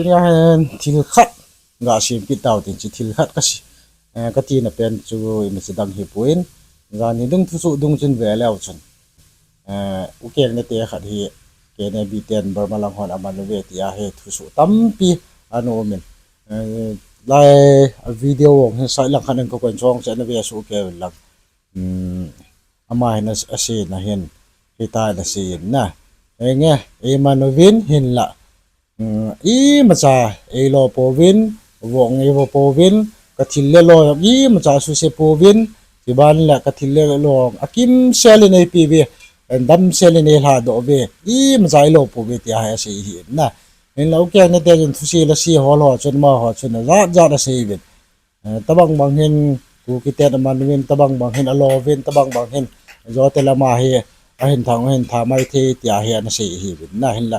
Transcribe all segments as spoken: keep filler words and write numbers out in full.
Tunia hin thil khat gasei kit tau tin, hiche thil khat kasi, eh, katina pen chu imacha dang hipon, janhi dung thusoh dung chun ve leu chun, eh, U Keng nate khat hi K N A B ten Burma lang hon aman uve tia hi thusoh tampi ana umin. Eh, lai a video ong hin side lang khat in kakoi chong chu ana ve soh kei lang. Hmm, ama hin a, aseina hin, hitia ana sei in na. Henge, eiman uvin hinla. Hmm, imacha eilo pouvin, vong eivo pouvin, kathil le lo imacha suse pouvin, chuban le kathil le lo akimsel in eipe uve, damsel in eilhadoh uve, imacha eilo pouve tia hi asei ahi na. Hinla U Keng nate chun thuse la sei ho lo chun amaho chun ajat jat asei uvin. Eh, tobang bang hin, Kuki ten aman uvin, tobang bang hin alo uvin, tobang bang hin, jote lama hi, ahin thang, ahin tha mai thei, tia hi ana sei ahiuvin na hinla.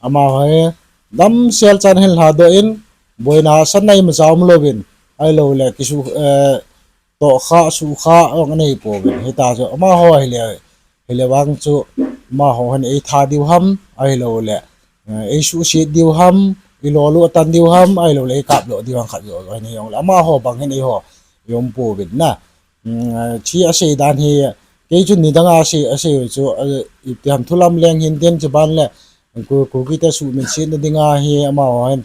Amaho hi, damsel chan hin lhadoh in, boina hahsatna imacha umlouvin, ahilouleh, kisu, eh, tohkha, sukha, ong anei pouvin. Hitia chu, amaho hile, hile vang chu, amaho hin eitha diu ham, ahilouleh, eh, eisuhset diu ham, ilolo tan diu ham, ahilouleh eikaplo diu ham khat joh joh hin hijongle. Amaho bang hin eiho, ium pouvin na. Hmm, eh, hiche asei dan hi, kei chun nidanga asei, asei chu, eh, ipi ham thu lamleng hintin chuban le, Ku, Kukite suhminsetna dinga hi amaho hin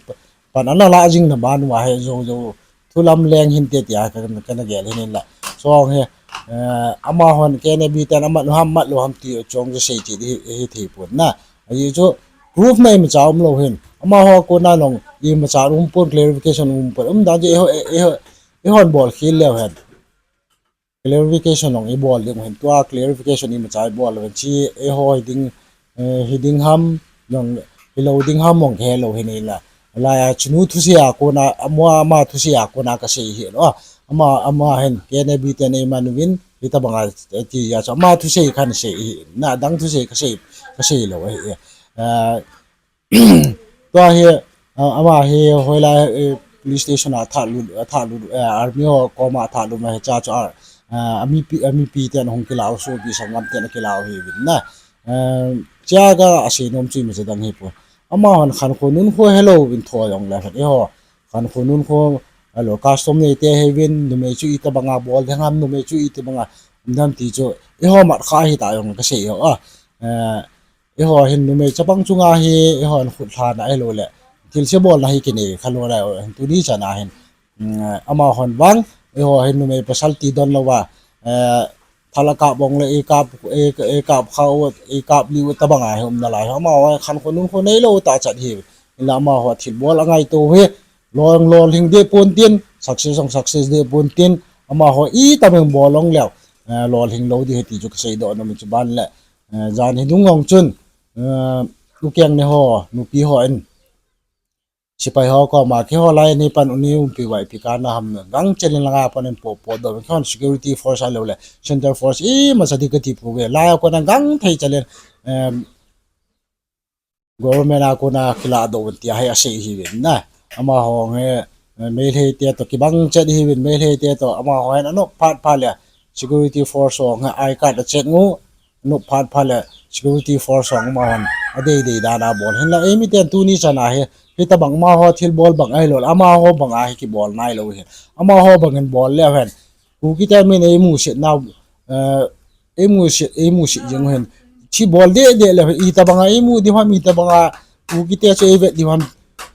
pan ana lah jing na ban uva hi jou jou thu lamleng hinte tia ka, kana gel hin la. Chong hi, eh, amahon K N A B ten amat u ham, mat lou ham ti chong chu sei cheh hi, hithei pon na. Ajeh chu proof na imacha umlou hin. Amaho a kona jong imacha umpon, clarification umpon. Umdan chu eiho, eiho, eihon bol khel leu hen. Clarification jong ibol ding hin, tua clarification imacha ibol uvin, hiche eiho hiding, eh, hiding ham, jong hilou ding ham jong kahelou hin la. Laiya chunu thusei a kona, ama, ama thusei a kona kasei hi lo. Ama, ama hin K N A B ten eiman uvin, hitobanga, eh, tia chu ama thusei khat sei hi, na adang thusei kasei, kasei lou ahi. Eh, tua hi, ah, ama hi hoilai, eh, police station a athalut, athalut, eh, army ho koma athalut na hiche chu, ah, ah, amipi, amipi ten ahung kilah u, sopi sanggam ten akilah u ahiuvin na. Eh, hichea kasei nom chu imacha dang hipon. Amahon khankho nunkho helouvin tho jongle khat eiho khankho nunkho, ahilou custom neite ahiuvin, numei chu itobanga bol ding ham, numei chu itobanga um ding ham ti chu eiho mat kha hita jong kasei ho a. Eh, eiho hin numei chapang chunga hi eihon khutlhana ahilouleh thilse bolna hi kinei khalou lai hin tuni chana hin, mm, amahon vang eiho hin numei pasal ti don louva, eh, thal akap bang le eikap, ei, eikap kha u, eikap li u tobanga hi um nalai. Amaho khankho nunkho neilou tah chat hi. Hinla amaho thilbol angaito hi, lolhing, lolhing deh pon tin, success jong success deh pon tin, amaho itobang bol jongleu, eh, lolhing lou ding ahi ti chu kaseidoh nom in chuban le, eh, janhi dung jong chun, eh, U Keng ne ho, nupi hon sepai ho koma, keiho lai nei pan u, nei umpi uva ipi kana ham, gangchel in langa pan in popo doh, keihon security force ahilouleh central force imacha ding kati pouve, laiya kona gangthei chel in, em, government a kona kiladoh un tia hi asei ahiuvin na. Amaho hi, eh, Meiteite toh kibang chet ahiuvin, Meiteite toh amaho hin anop phat phat le security force ho hi I card a check u, anop phat phat le security force ho amahon adei dei dan abol. Hinla eimiten tuni chana hi, hitobang amaho thilbol bang ahilouleh amaho banga hi kibol nailou hin. Amaho bangin bol leu hen Kukite min eimuset nau, eh, eimuset, eimuset jing u hin. Thilbol deh deh leu hin itobanga eimu diu ham, itobanga Kukite chu eivet diu ham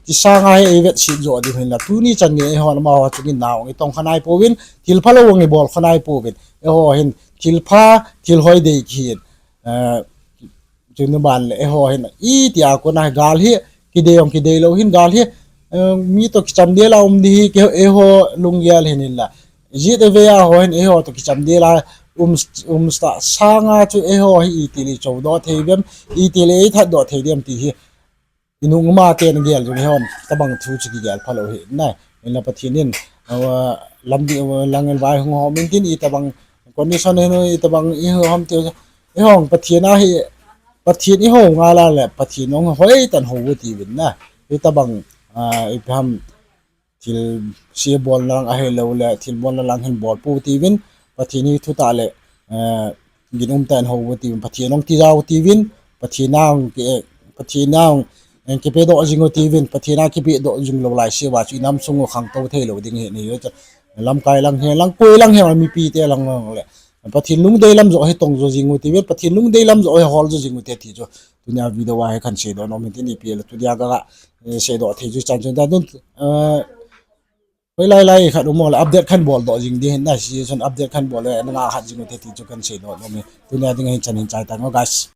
ti sanga hi eivetset joh diu hinla, tuni chan gei eihon amaho chungin na jong itong kha nai pouvin, thilpha lou jong ibol kha nai pouvin. Eiho hin thilpha, thil hoi dei kihin, eh, chun nuban le eiho hin itia kona gal hi, kidei jong kidei lou hin gal hi, eh, mi toh kichamdel a um ding hi, kei, eiho lunggel hin hinla. Ijat ivei a ho hin eiho toh kichamdel a um, um tah sanga chu eiho hi itile ichoudoh thei uvem, itile eithatdoh thei uvem ti hi inung uma ten gel jong hon tobang thu chu kigel phalou hi na. Hinla Pathen in, ah, lamdih, ah, langin vaihom intin, itobang condition hin, itobang ihi ham ti, eihon Pathen a hi, Pathen ihou ngal a le Pathen in hoitah in hou u tiuvin na. Hitobang, ah, ipi ham, thilse bolna lang ahilouleh thilbolna lang hin bol pou tiuvin, Pathen hi thutah le, eh, ginum tah in hou u tiuvin, Pathen in tijat u tiuvin, Pathen in, eh, Pathen in Kipedoh jing u tiuvin, Pathen a kipedoh jing lou laise uva chu inam sung u khangtou thei lou ding ahi, lamkai lang hi, langkoi lang hi, mipi te lang lang le. Pathen lungdei lam joh hi tong jo jing u tiuvin, Pathen lungdei lam joh hi hol jo jing u te ti chu tunia video a hi kahin seidoh nom in tin, ipi le tunia ka, eh, seidoh thei chu chan chun ta dun, eh, hoilai lai khat um le update kahin boldoh jing ding ahin na, situation update kahin bol le nanga khat jing u te ti chu kahin seidoh nom in, tunia ding ahin chan hin chai tang u guys.